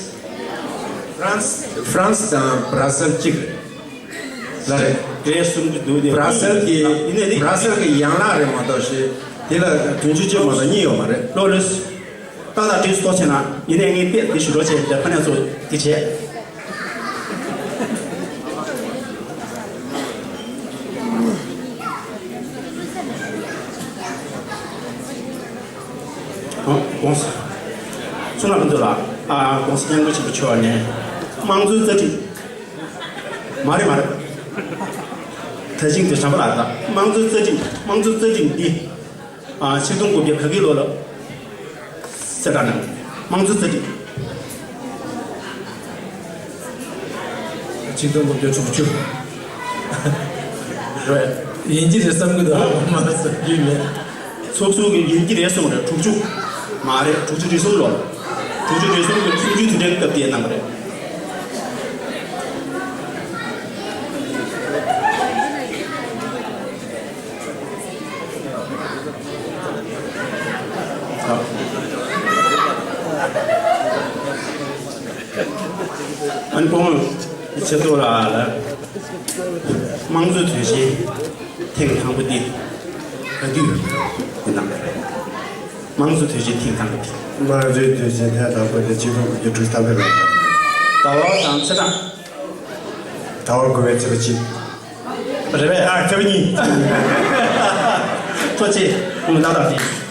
ཧྥ་རན་སི། ཧྥ་རན་སི་དང་བྷ་ར་སེལ་གཅིག་རེད། ལགས་རེད། དེ་གསུམ་གྱི་འདུག་སྟེ། བྷ་ར་སེལ་གྱི། ཡིན་ནའི་དེ། བྷ་ར་སེལ་གྱི་ཡན་ལག་རེད་མ་གཏོགས་ཤི། དེ་ལ་བདུན་ཅུ་གཅིག་མ་གཏོགས་གཉིས་ཡོད་མ་རེད། ལགས་རེད། ཏག་ཏག་བྲིས་སོ་བྱས་ན། ཡིན་ནའི་ངས་དཔེ་འདི་ཞུ་རོགས་བྱས། འདི་ཕ་ནས་ཚོ་འདི་བྱས། ཨ། གོང་ས། གསུང་ན་ཕུན་ཚོགས་ལགས། ཨ། གོང་ས་སྐྱབས་མགོན་ཆེན་པོ་མཆོག་ནས་དམངས་གཙོའི་རྩ་ཁྲིམས། མ་རེད་མ་རེད། ད་ཅིང་དེ་དྲན་པ་ལ། ད་དམངས་གཙོའི་རྩ་ཁྲིམས། དམངས་གཙོའི་རྩ་ཁྲིམས་འདི། ཨ། ཆིག་སྟོང་དགུ་བརྒྱ་ག་གི་ལོ་ལ་གསལ་བསྒྲགས་གནང་། དམངས་གཙོའི་རྩ་ཁྲིམས། ཆིག་སྟོང་དགུ་བརྒྱ་དྲུག་ཅུ། རེད། ཡིན་གྱི་རེད་བསམ་གྱི་འདུག་མ་བསམ་རྒྱུ་མེད། ཚོགས་ཟུར་གྱིས་ཡིན་གྱི་རེད་གསུངས་རེད། དྲུག་ཅུ། མ་རེད། དྲུག་ཅུ་རེ་གསུམ་ལོ། དྲུག་ཅུ་རེ་གསུམ་གྱི་གསུམ་བཅུའི་དུས་དྲན་སྐབས་དེ་གནང་བ་རེད། ཨན་ཀོང་ཆེ་ཏོ་ལ་ལ་དམངས་གཙོའི་དོན་ཆེན་ཐེངས་དང་པོ་འདི་ག་དུས་ཡིན་ནམ། དམངས་གཙོའི་དོན་ཆེན་ཐེངས་དང་པོ་འདི། དམངས་གཙོའི་དོན་ཆེན་ཐེངས་དང་པོ་འདི་ཆིག་སྟོང་དགུ་བརྒྱ་དྲུག་ཅུ་རེད། ཟླ་བ་དང་ཚེས་གྲངས། ཟླ་བ་དགུ་པའི་ཚེས་པ་གཅིག་རེད་པས། ཨ། ཚེས་པ་གཉིས། ཐུགས་རྗེ་ཆེ། ང་ལ་ད་ལྟ་དེ།